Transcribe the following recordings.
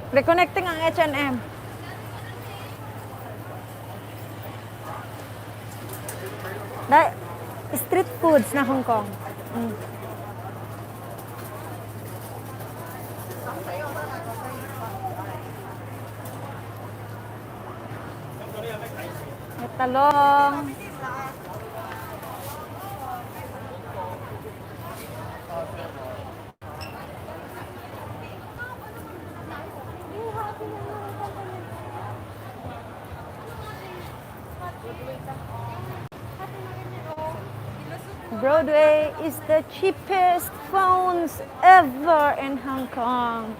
Reconnecting ang H&M. Dai, street foods na Hong Kong. May talong. Broadway is the cheapest phones ever in Hong Kong.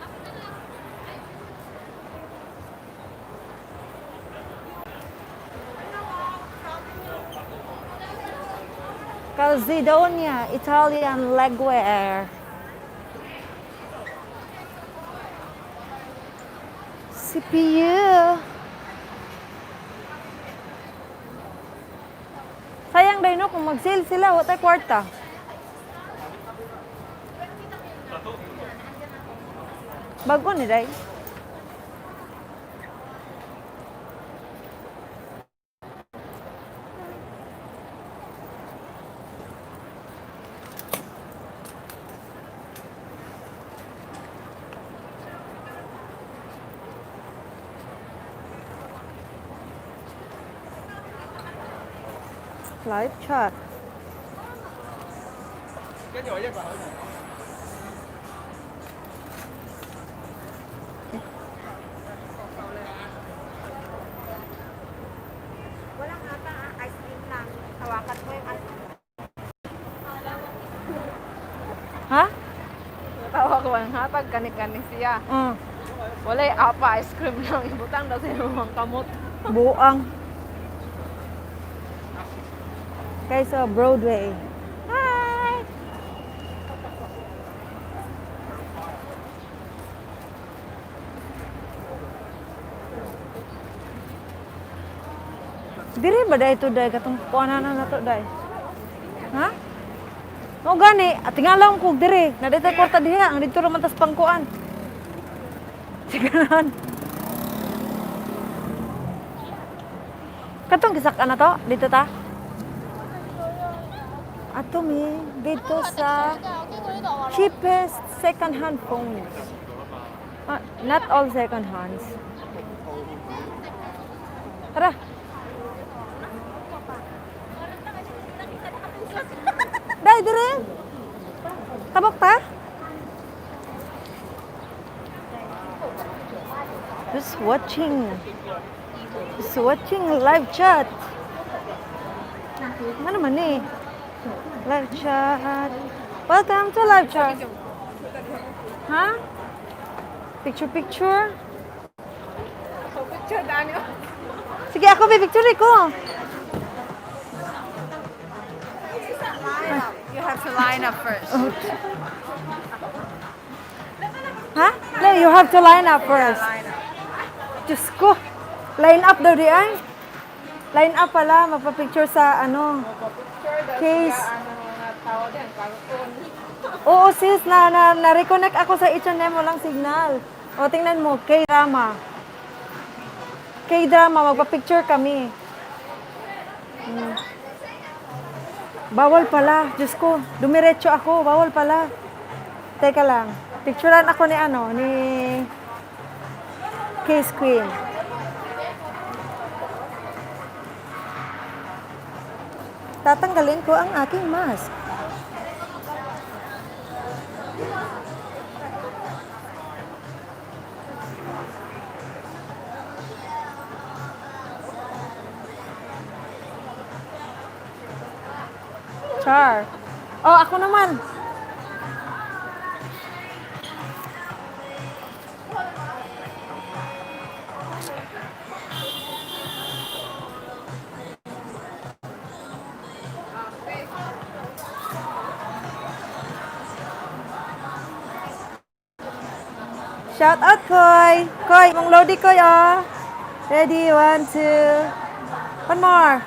Calzedonia, Italian legwear. CPU. Sayang dahil no, kung mag-sale sila, wala tayo kwarta. Bago ni Day. Live chat. Walang ata, ah, ice cream lang. Hawakan mo yung ice. Ha? Tawa ko ang hatag kani-kani siya. Walay apa, ice cream lang. Ibutang daw sa imong kamot. Buang. Kay sa Broadway. Hi! Diri ba dai to dai katong kuanan na nato dai? Ha? Mo gani, at tingalaw ko diri. Na dito kwarta diha, ang dito ra man tas pangkuan. Siganan. Katong gisak-an na to, dito ta. Ato mi dito sa cheapest second-hand phones. Ah, not all second hands. Tara. Dai dire. Tabok ta? Just watching. Just watching live chat. Ano man eh? Live chat. Welcome to live chat. Ha? Picture, picture. Picture Daniel. Sige, ako may picture ko. You have to line up first. Ha? No, you have to line up first. Diyos ko. Line up daw di ay. Line up pala, magpa-picture sa ano. Case. Ano nga tao diyan karon. Oo sis, na reconnect ako sa H&M, walang signal. O tingnan mo, K-drama. K-drama, magpa-picture kami. Bawal pala, Diyos ko, dumiretso ako, bawal pala. Teka lang, picturean ako ni ano, ni Case Queen. Tatanggalin ko ang aking mask. Char. Oh, ako naman. Shout out, Koy! Koy, mong Lodi Koy, ah! Ready, one, two. One more.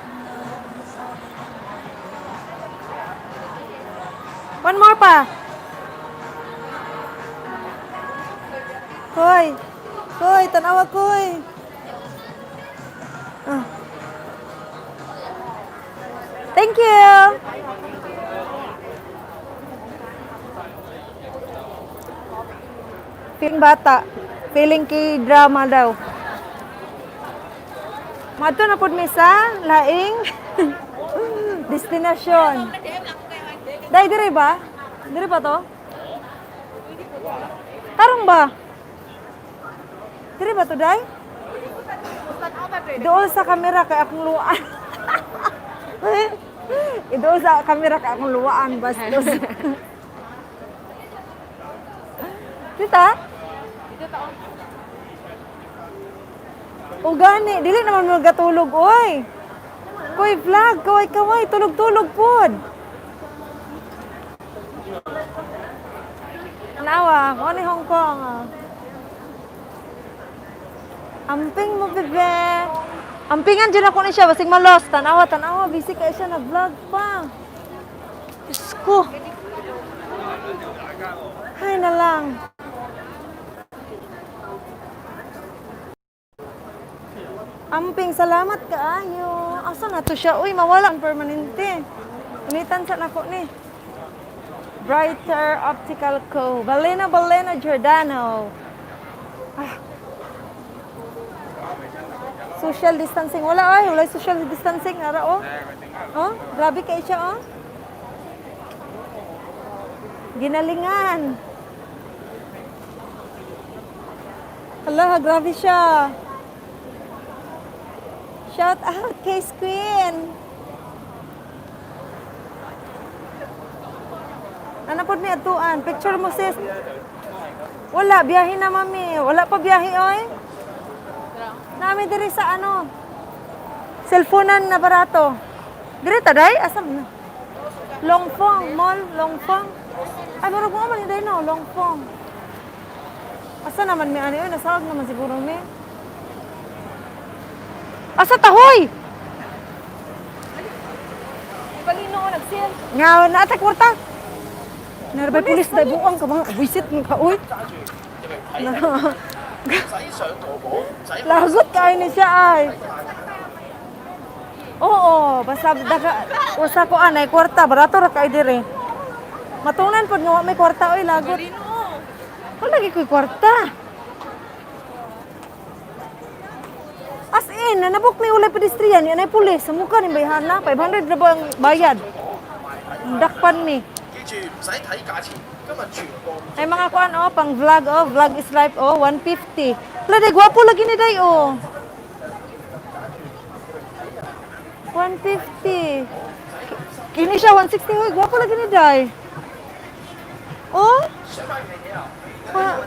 One more pa. Koy. Koy, tanawa koy. Ah. Thank you. Feeling bata. Feeling kay drama daw. Madto na pud mi sa laing destinasyon. Dai dire ba? Dire ba to? Tarong ba? Dire ba to, Day? Dool sa kamera kay akong luwaan. Idool sa kamera kay akong luwaan bastos. Tita? Dito taon. O gani, dili naman mo gatulog oy. Koy vlog, kaway kaway, tulog-tulog pod. Nawa, mo ni Hong Kong. Ah. Amping mo bebe. Ampingan dyan ako ni siya, basig malos. Tanawa, tanawa, busy kaya siya nag-vlog pa. Diyos ko. Ay na lang. Amping, salamat kaayo. Asa na to siya? Uy, mawala ang permanente. Unitan sa nako ni. Brighter Optical Co. Balena Balena Giordano. Ah. Social distancing. Wala ay, wala social distancing. Ara oh. Oh, grabe kay siya oh. Ginalingan. Hala, grabe siya. Shout out kay Queen. Ano po ni atuan? Picture mo sis. Wala, biyahe na mami. Wala pa biyahe oy. Nami diri sa ano? Cellphonean na barato. Diri ta day? Asa man na? Longfong Mall, Longfong. Ay, murag mo man ni day no, Longfong. Asa naman mi ani oy, nasawag naman siguro mi. Asa tahoy? Balino ko nag-sale. Nga, naata kwarta. Narbay pulis na buang ka mga buisit mo ka, uy. Lagot kayo ni siya ay. Oo, basta daga, usa ko anay kwarta, barato ra kay dire. Matunan pod nga wa may kwarta oy, lagot. Wala lagi ko'y kwarta. As in, nanabok ni ulay pedestrian, yan ay pulis. Sa mukha ni bayhana, 500 na ba ang bayad? Dakpan mi. 記住唔使睇價錢，今日全部 Ay mga kuan oh, pang vlog oh, vlog is life oh, 150. Wala day gwapo lagi ni day oh. 150. Kini siya 160 hoy, gwapo lagi ni day. Oh? Ah.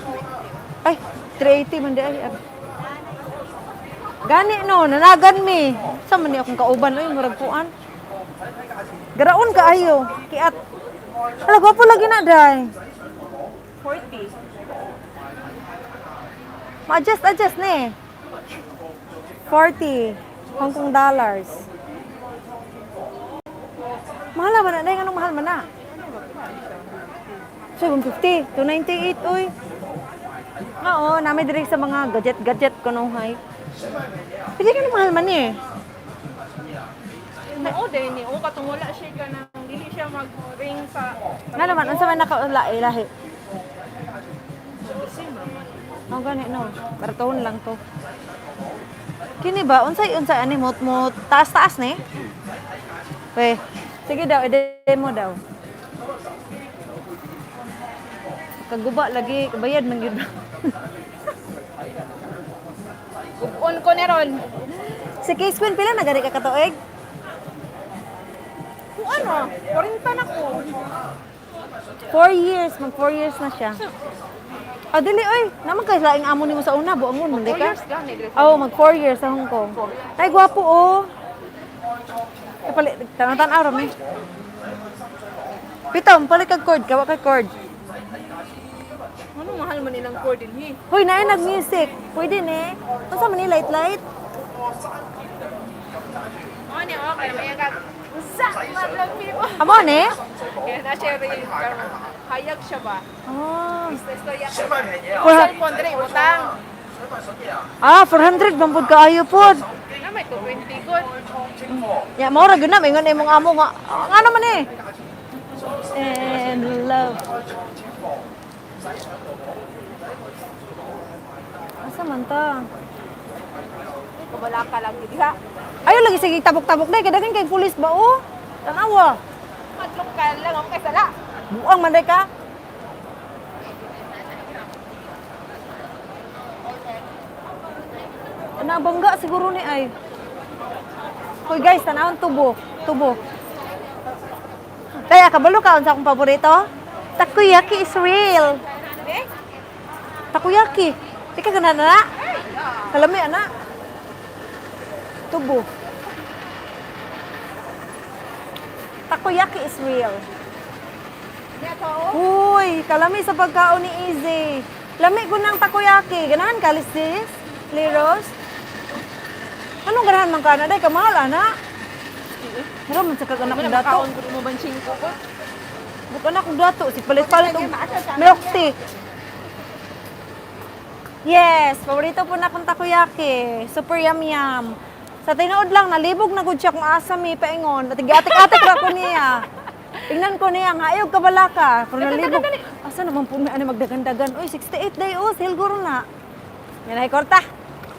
Ay, 380 man di ay. Gani no, nanagan mi. Sa man ni akong kauban oy, murag kuan. Garaon kaayo, kiat. Ala gwapo lagi na day. 40. Ma-adjust, adjust na eh. 40 Hong Kong dollars. Mahal ba na? Nay, anong mahal man na? 750, 298, uy. Oo, nami diri sa mga gadget-gadget ko nung hay. Pwede ka na mahal man eh. Oo, dahil ni O, katong wala siya ka nang dili siya mag-ring sa. Nga naman, unsa man nakaulahi lahi? Oh, gani no. Karton lang to. Kini ba unsay unsay ani mo mo taas-taas ni? We, sige daw, i-demo daw. Kaguba lagi, bayad man gyud. On ko na ron. Si Case Queen pila na gani ka katuig? Kung ano, 40 na ko. 4 years, mag 4 years na siya. Ah, dili oy, naman kay laing amo nimo sa una, buangon man di 4 ka. years gani dire. Oh, mag 4 years sa Hong Kong. Ay, gwapo oh. Kapalit, tan-tan ra mi. Pito, palit kag cord, kawa kay cord. Ano mahal man nilang cord din hi. Hoy, naay nag-music. Pwede ni. Unsa man ni light light? Oh, ni okay, may kag Sa vlog people. Amo ni? Kaya na siya rin karon. Hayag siya ba? Oh. Istorya. 想買平嘢啊！ Wala. Cellphone dire utang. Ah, 400 man pud kaayo pod. Na may 220 good. Ya, mao ra gyud na maingon imong amo nga. Ah, ngano man eh. And love. Asa man ta? Wala ka lang diha. Ayo lagi sige tabok-tabok day kay daghan kay pulis ba oh. Tanawa. Madlok ka lang ang kay sala. Buang man day ka. Nabangga siguro ni ay. Hoy guys, tanawon tubo, tubo. Kaya kabalo ka unsa akong paborito? Takoyaki is real. Takoyaki. Di ka ganahan na? Kalami ana. Tubo. Takoyaki is real. Uy, kalami sa pagkaon ni Easy. Lami ko ng takoyaki. Ganahan ka, sis? Liros? Anong ganahan man ka na? Day, kamahal, ana. Mura man sa kaganak kong dato. Kaon ko mo banching ko ko. Bukan na akong dato. Si palit-palit og milk tea. Yes, paborito po na akong takoyaki. Super yum yum. Sa tinuod lang, nalibog na gud siya kung asa mi paingon. At atik-atik ra ko niya. Tingnan ko niya nga ayaw kabalaka. Pero nalibog. Asa naman po may ano magdagan-dagan. Uy, 68 day oh, silguro na. Yan ay korta.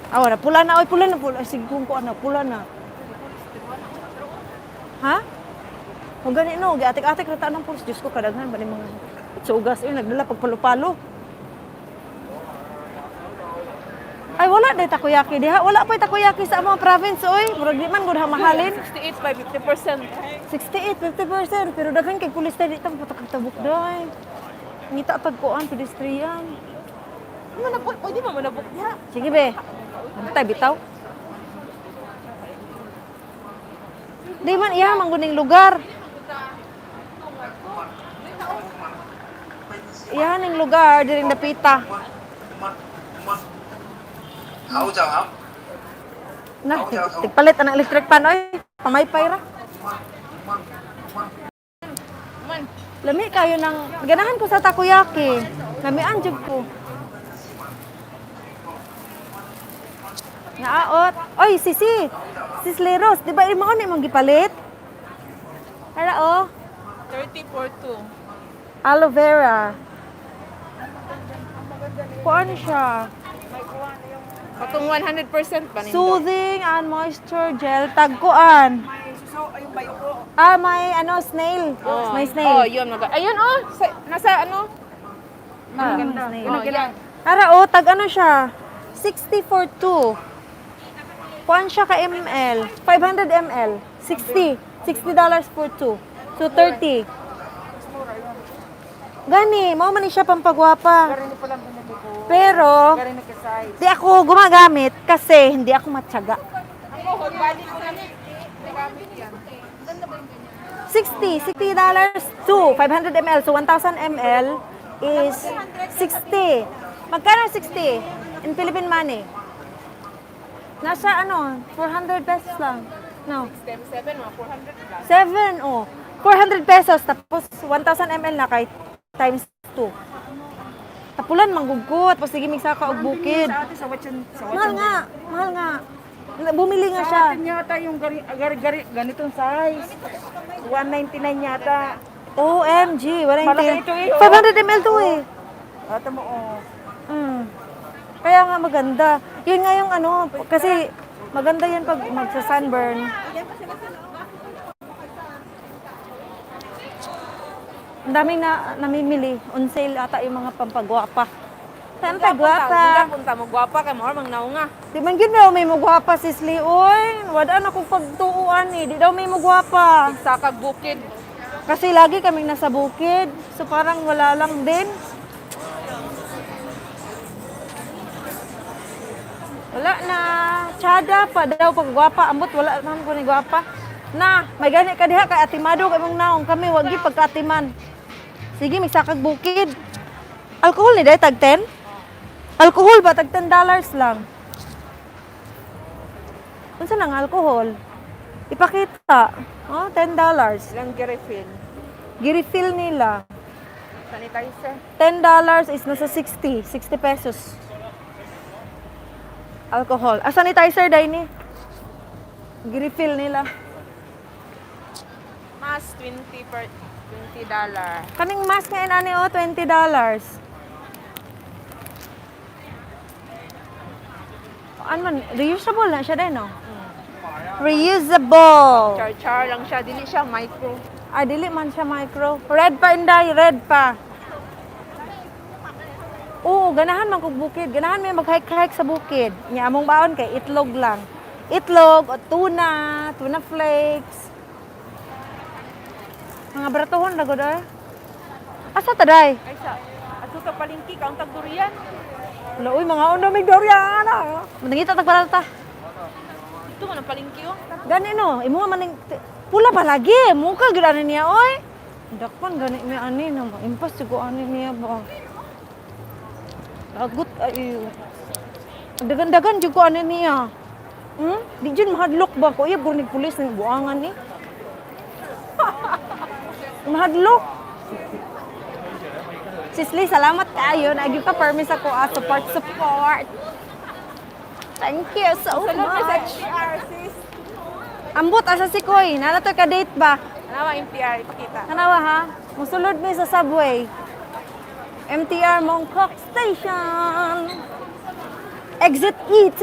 Awa na pula na, oy pula na pula. Ay, sige kung ko ana pula na. Ha? Kung gani no, giatik-atik ra ta ng pulos. Diyos ko kadaghan ba ni mga sugas eh nagdala pagpalo-palo. Ay wala day takoyaki diha. Wala pa takoyaki sa among province oy. Murag di man gud ha mahalin. 68 by 50%. 68, 50%. Pero daghan kay pulis tayo dito patakag-tabok day. Ngita pag kuan pedestrian. Mo na pwede mo na book diha. Sige be. Antay bitaw. Di man iya mangguning lugar. Iya ning lugar diring dapita. 口就口， Na, tigpalit ang electric pan oy. Pamaypay ra. Man, Lami kayo ng ganahan ko sa takoyaki. Lamian jud ko. Naaot. Oy, sisi. Sis Leros, di ba imo ni imong gipalit? Ara oh, 34.2. Aloe vera. Kuan siya. Katong 100% pa nindot. Soothing and moisture gel tagkuan. Ah, may ano, snail. Oh. May snail. Oh, yun mag. Ayun oh, sa, nasa ano? Ah, may snail. Oh, yan. Ara oh, tag ano siya? 64.2. Kuan siya ka ml? 500 ml. 60. $60 for two. So 30. Gani, mao man ni siya pampagwapa. Pero di ako gumagamit kasi hindi ako matyaga. Ako, bali ko na ni. Nagamit yan. 60, $60 two, 500 ml. So 1,000 ml is 60. Magkano 60 in Philippine money? Nasa ano, 400 pesos lang. No. Step 7, mga 400 plus. 7, oh. 400 pesos tapos 1,000 ml na kay times 2. Tapulan manggugkot, tapos sige migsaka og bukid. Sa atin, sa Watson, sa Mahal Watson. nga, mahal nga. Bumili nga Sa siya. atin yata yung gari, gari, gari, ganitong size. 199 yata. OMG, wala yung Malaki ito eh, oh. 500 ml to eh. Ata mo, oh. Kaya nga maganda. Yun nga yung ano, kasi maganda yan pag magsa-sunburn. Ang daming na, namimili. On sale ata yung mga pampagwapa. Pampagwapa. Punta mo gwapa kay mo mang naunga. Di man gyud daw may mugwapa sis Lee. Oy, wala na kong pagtuuan eh. Di daw may mugwapa. Sa kag bukid. Kasi lagi kaming nasa bukid. So parang wala lang din. Wala na. Tsada pa daw pag gwapa. Ambot wala naman ko ni gwapa. Na, may gani ka diha kay atimado kay mong naong kami wag gyud pagkaatiman. Sige, migsakag bukid. Alcohol ni day tag 10? Alcohol ba tag $10 lang? Unsa nang alcohol? Ipakita. Oh, $10. Ilang gi-refill. Girefill nila. Sanitizer. $10 is nasa 60, 60 pesos. Alcohol. Ah, sanitizer dai ni. Gi-refill nila. Mas 20 per $20. Kaning mask ngayon ani oh, $20. Ano man, reusable na siya din, no? Reusable. Char-char lang siya, dili siya micro. Ah, dili man siya micro. Red pa, Inday. Red pa. Oo, ganahan man kog bukid. Ganahan may mag-hike-hike sa bukid. Nya among baon kay itlog lang. Itlog o tuna, tuna flakes. Mga bratohon na gud ay. Asa ta day? Ay sa ato ka palengke kaon tag durian. Wala, uy, mga uno may durian. Ah. Nangita tag barata. Ito man ang palengke oh. Gani no, imo nga maning pula pa lagi, muka gyud ani niya oy. Dakpan gani mi ani na ba. Impas jud ko ani niya ba. Lagot ay. Dagan-dagan jud ko ani niya. Di jud mahadlok ba ko iya nig pulis ning buangan ni. Mahadlok. Sisli, salamat kaayo. Naagi pa permis ako ah, support support. Thank you so much. MTR sis. Ambot asa si Koy. Nana to ka date ba? Ano ang MTR ipakita? Kanawa ha? Musulod mi sa subway. MTR Mongkok Station. Exit E2.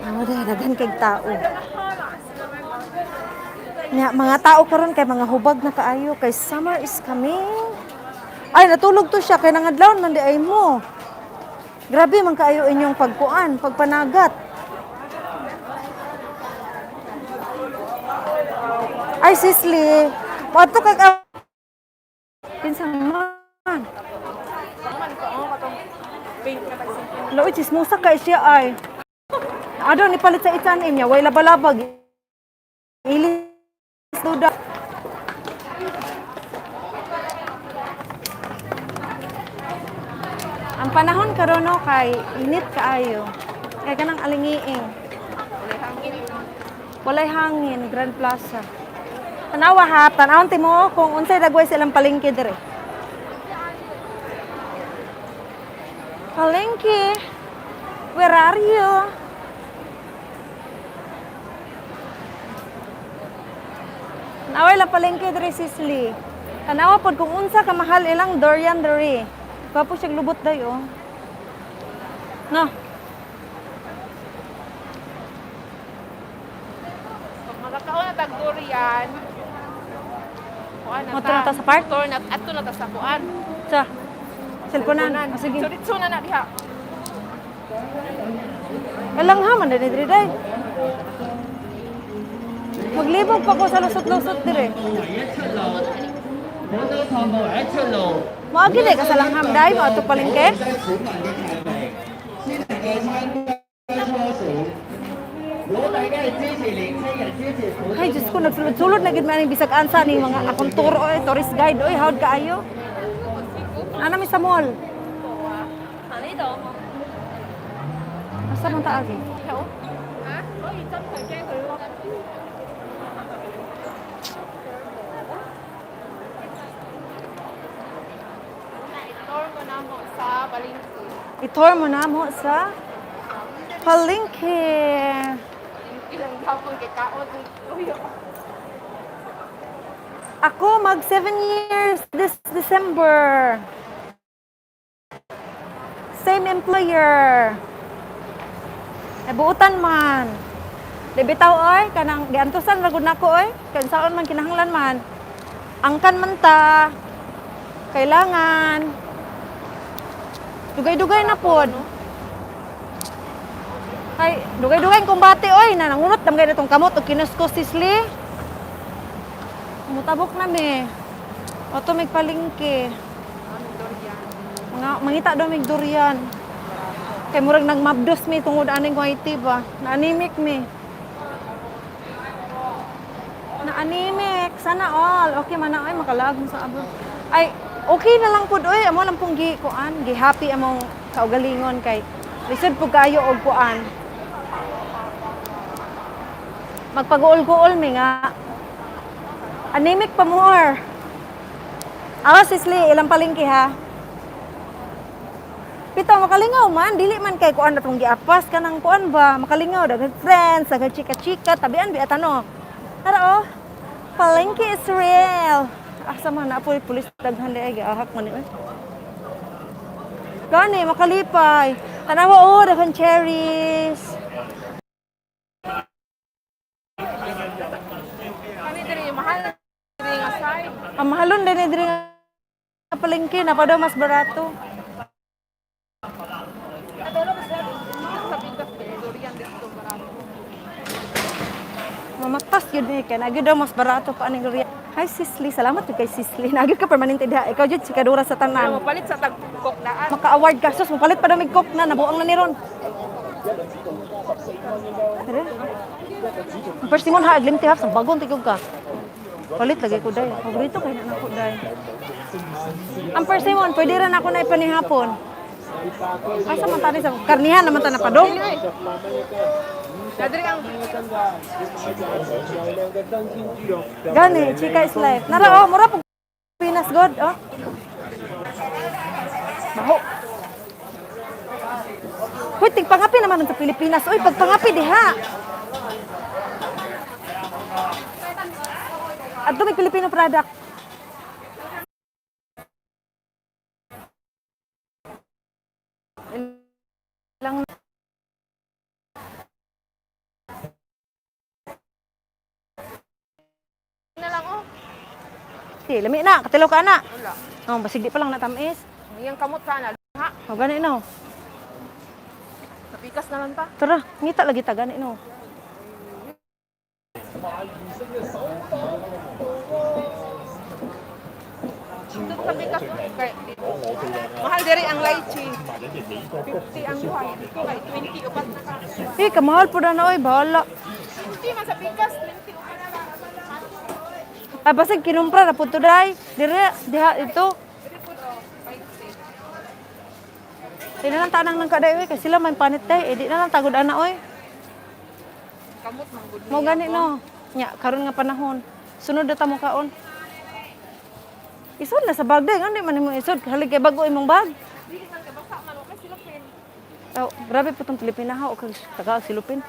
Amo dahil daghan kay tao. Nya, mga tao karon kay mga hubag na kaayo kay summer is coming. Ay, natulog to siya kay nangadlawon man di ay mo. Grabe man kaayo inyong pagkuan, pagpanagat. Ay, Sisli, moadto kag kinsa man. Man ko oh katong pink na tag Laoy, chismosa kay siya ay. Ado ni palit sa H&M niya, way labalabag. Ilis duda. Ang panahon karon no kay init kaayo. Kay kanang alingiing. Walay hangin. Walay hangin, Grand Plaza. Tanawa ha, tanawon timo kung unsay dagway sa ilang palengke dire. Palengke. Where are you? Tanawa ilang palengke dire Sisli. Tanawa pod kung unsa ka mahal ilang durian dire. Gwapo siyang lubot day oh. No. Pag makakaon na tag durian. Kuan na Motor na ta sa park? Motor na ato na ta sa kuan. Sa cellphone na. Ah, sige. So ditso na na diha. Alang ha, man diri day. Maglibog pa ko sa lusot-lusot dire. Moagi ka sa langham day, mo ato palengke. Ay, Diyos ko, nagsulod-sulod na gid man ang bisag ansa ni mga akong tour oy, tourist guide oy, howd kaayo. Ana mi sa mall. Asa man ta agi? Tour ko na mo sa palengke. I-tour mo na mo sa palengke. Ilang hapon kay kaon ang tuyo. Ako mag 7 years this December. Same employer. Nabuutan man. Di bitaw oy kanang giantusan ra gud nako oy. Kay unsaon man kinahanglan man. Angkan man ta. Kailangan. Dugay-dugay na pod. Ay, dugay-dugay ang kumbate oy na nangunot damgay na tong kamot og kinuskos sisli. Mutabok na mi. Oto mig palengke. Mga mangita daw mig durian. Kay murag nagmabdos mi tungod aning whitey ba. Na-anemic mi. Na-anemic. Sana all. Okay man na ay makalag mo sa abroad. Ay, okay na lang pud oy. Amo lang pong gi kuan, gi happy among kaugalingon kay lisod pud kaayo og kuan. Magpaguol-guol mi nga. Anemic pa more. Awa, Sisli, ilang palengke ha? Pito, makalingaw man. Dili man kay kuan na tong giapas kanang kuan ba. Makalingaw, daghan friends, daghan chika-chika, tabian bi atano. Tara oh. Palengke is real. Asa man na po pulis daghan di ay giahak man ni oy. Gani makalipay. Tanawa oh, daghan cherries. Kani diri mahal diri nga side. Ang mahalon din ni diri nga palengke na pa daw mas barato. Sa pikas durian dito barato. Mamatas yun eh, kaya nagyod daw mas barato pa aning durian. Hi Sisli, salamat jud kay Sisli. Nagyod ka permanente diha. Ikaw jud sikadura sa Pero tanan. mapalit sa tagkok daan. Maka-award ka. Sus, mapalit pa daw mig coke na. Nabuang na ni Ron. Tara. First Simon ha, aglimti ha. Sa bagon tigog ka. Palit lagi ko day. Paborito kay na nako day. Ang persimmon, pwede rin ako na ipanihapon. Asa man tani sa karnihan naman ta na padong. Na diri ang Gani, chika is life. Nara oh, mura pag Pinas god oh. Baho. Hoy, tigpangapi naman sa Pilipinas. Uy, pagpangapi diha. Adto may Filipino product. Lang na lang oh. Si, lami na, katilaw ka na. Wala. Oh, basig di pa lang natamis. Iyang kamot sana. Ha, Oh, gani no. sa pikas na lang ta. Tara, ngita lagi ta gani no. Dito sa pikas oh. Kay mahal diri ang lychee. 50 ang duha. Dito kay 20 upat na ka. Eh, kamahal po na oy, bahala. 50 man sa pikas, 20 upat na ka. Ay, basig kinumpra na po to day. Dire, diha ito. Di na lang tanang ng kaday oy, kasi sila may panit day. Eh, di na lang tagod ana oy. Kamot man gud. Mo gani no. Nya, karon nga panahon. Sunod na ta mo kaon. Isod na sa bag day, ngano di man nimo isod? Halig kay bago imong bag. Dili man kay basa man wa may silupin. Oh, grabe po tong Pilipina ha, o kag taga silupin.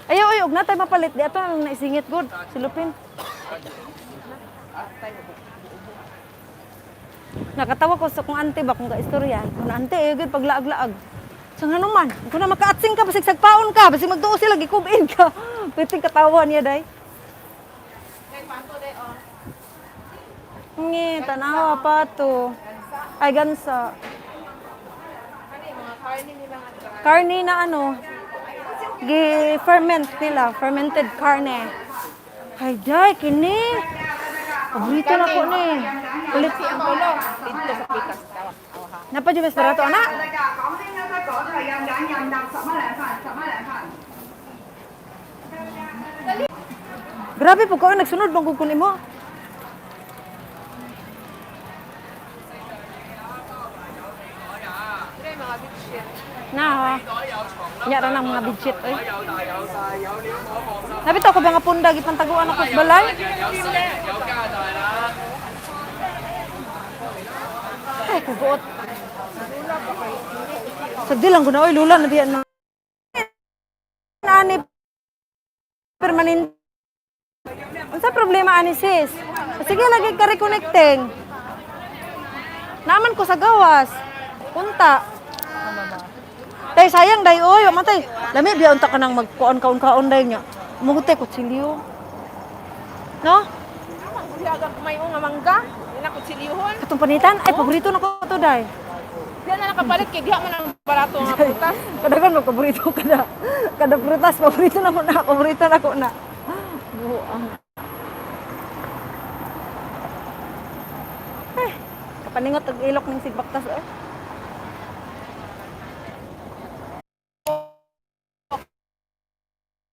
Ayaw, ay, og na tayo mapalit. Di ato na lang naisingit, good. Silupin. Nakatawa ko sa kung ante ba, kung kaistorya. Kung ante, eh, good, paglaag-laag. Sa nga naman, kung na makaatsing ka, basig sagpaon ka, basig magduo sila, gikubin ka. Pwede katawa niya, day. Kay pato day oh. Ngi, tanawa pa to. Ay, gansa. Kani mga karne nila nga dry. Karne na ano, gi-ferment nila, fermented karne. Ay, day, kini. Paborito na ko ni. Ulit. Si ang ulo dito sa pikas. Tawa. Awa ha. Napa dyan mas barato, anak? Grabe po ko, nagsunod bang kukunin mo? Diri mga bitchin. Na, ha? Nya ra ng mga bidget, oy. Nabitaw ko ba nga punda, gipantaguan ako sa balay? Ay, kuguot. Sagdi lang ko na, oy, lula na diyan na. Ani, permanent. Unsa problema ani sis? Sige lagi ka reconnecting. Naaman ko sa gawas. Unta. Tay sayang day oy, wa man tay. Lami biya unta ka nang magkuon kaon kaon day nya. Muguti kutsilyo. No? Ang agad may nga mangga. Ina kutsilyuhon. Katong panitan ay paborito na ko to day. Di na nakapalit kay diha man ang barato nga prutas. Kadagan mo paborito kada kada prutas paborito na ko na, paborito na ko na. Buang. Ay, kapaningot og ilok ning sigbaktas oy.